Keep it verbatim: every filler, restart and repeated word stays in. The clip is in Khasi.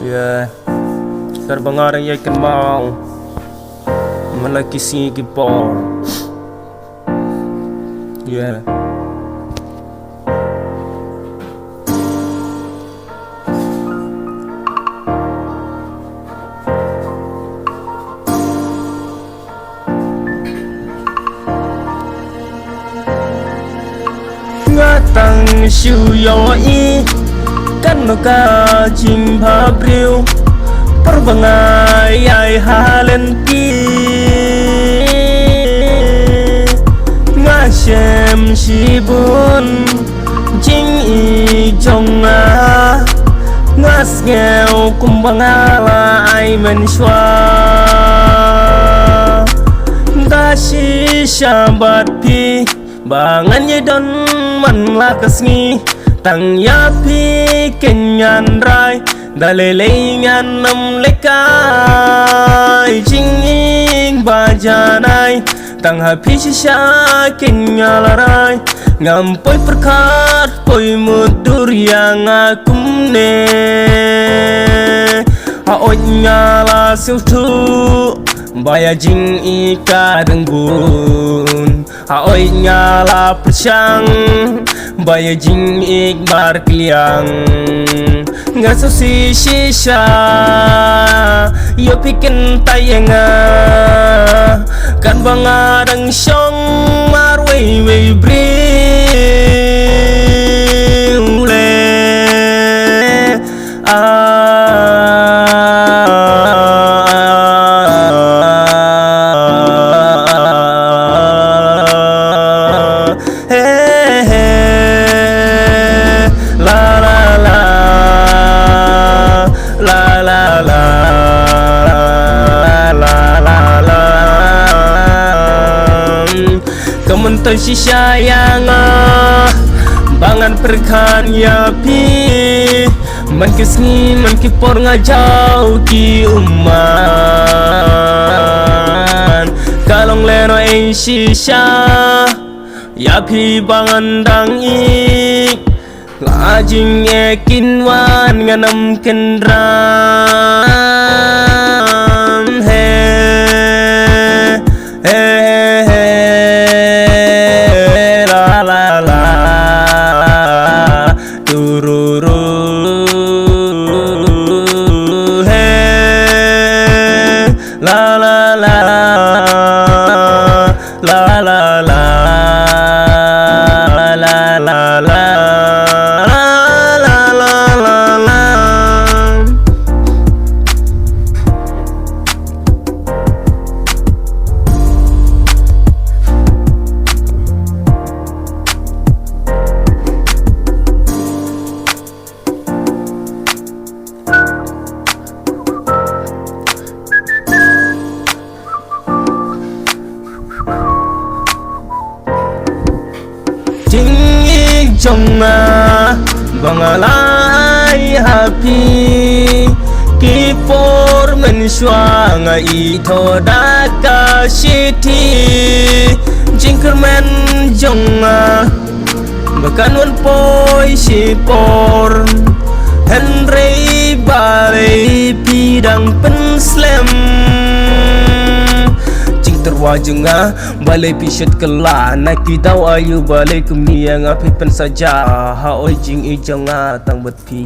Yeah. Katba nga dang ïai kynmaw man la ki sngi ki por. Yeah. Nga tang shu ïohi katno ka jingbhabriew por ba nga ïai ha lynti. Nga shem shibun jingïeit jong nga, nga sngew kumba nga la ai mynshuwa. Da shisha bad phi ba ngan ïai don man la ka sngi, tang ïa phi keiñ ngan rai. Da lei lei ngan ym lehkai jingïeit ba janai, tang ha phi shisha keiñ nga la rai. Ngam poi pyrkhat poi mutdur ïa nga kumne. Haoid nga la sngewthuh ba ïa jingïeit ka dang bun. Haoid nga la pyrshang ba ïa jingïeit markylliang. Nga sngewsih shisha ïoh phi kyntait ïa nga katba nga dang shong marwei wei briew le. Ah, hey, hey, la, la, la, la, la, la, la, la, la. Ka myntoi shisha ïa nga ba ngan pyrkhat ïa phi. Man ki sngi man ki por nga jaw ki umman. Ka long lehnohei shisha ïa phi ba ngan dang ïeit. La jingeh kin wan ngan ym kynran. He, he, he, he, la, la, la. Tururu, he, la, la, la. La, la, la, la, la, la, la, la, la, la. Jingïeit jong nga ba nga la ai ha phi. Ki por mynshuwa nga ithuh da ka shithi. Jingkyrmen jong nga ba kan wan poi shipor, hynrei balei phi dang pynslem. Jingtyrwa jong nga balei phi shet kylla, na ki daw aïu balei kumne ïa nga phi pynsaja. Haoid jingïeit jong nga tang bad phi.